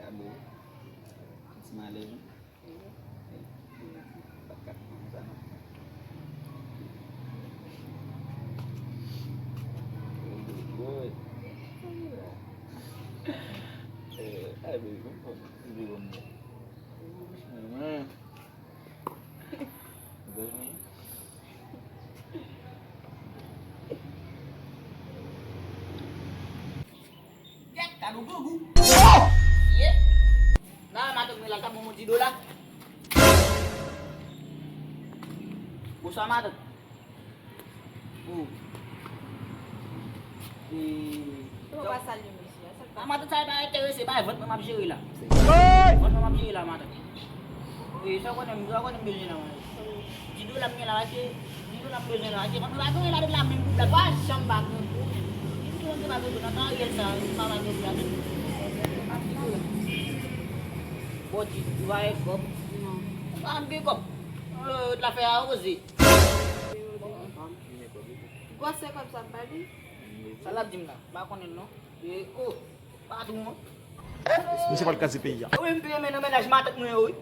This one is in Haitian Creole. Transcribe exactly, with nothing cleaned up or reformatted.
Abo, ti malèz, wi. Wi. Pa t ka pran sa, non. Wi, wi. Eh, ay, baby, mwen pran ti biwon mwen. Mwen. Gòj mwen. Gèt, gad yon grangou. Oh! Ye. Nan matant mwen la, l ta ban mwen di dola. Bonswa, matant. Oh. E, ou pa salye mesye a, sa k pase? A, matant, sa pa enterese, bay vant mwen m ap jere la. Vant mwen m ap jere la, matant. E, sa w konnen, sa w konnen m bezwen la, matant. Di dola m gen la, paske di dola m bezwen la, paske vant mwen pa gen anyen ladan la menm pou blak. Pa janm pa gen pou. Di dola m te pa gen pou nan tan Ariel sa, m pa pa gen pou la menm. Bon, di, ou pa gen kòb? Non. Ou pa gen kòb? Euh, lafè a oze. Gwòsè kòb sa m pa di? Sa l ap di m la? M pa konnen l non. E, o, patwon an. Misye pral kraze peyi a. Wi, m te renmen nan mennaj matant mwen yo, wi.